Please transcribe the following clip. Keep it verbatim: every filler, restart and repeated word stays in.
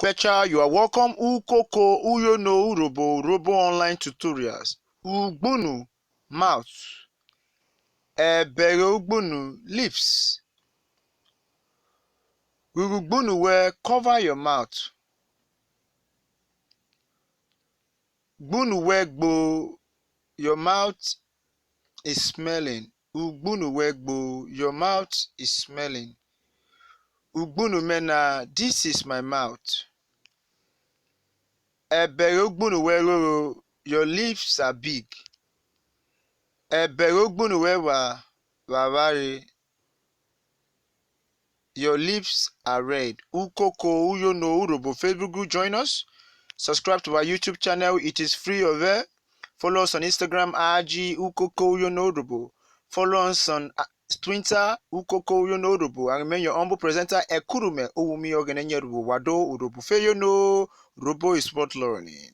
Ukẹcha, you are welcome. Ukoko uyono Urhobo, Urhobo online tutorials. Ugbunu, mouth. Ẹbẹre ugbunu, lips. Rhurhu ugbunu wẹn, cover your mouth. Ugbunu wẹn gbo, your mouth is smelling. Ugbunu wẹn gbo, your mouth is smelling. Ugbunu mẹ na, this is my mouth. Ẹbẹre ugbunu wẹn roro, your lips are big. Ẹbẹre ugbunu wẹn ẹvwa, vwavware, your lips are red. Ukoko uyono Urhobo Facebook group, join us. Subscribe to our YouTube channel. It is free of air. Follow us on Instagram, I G, Ukoko uyono Urhobo. Follow us on, uh, Twitter, Ukoko uyono Urhobo. I remain your humble presenter, Ekurume Owumi Oghenenye Urhobo Wado Urhobo Feyono Urhobo is sport learning.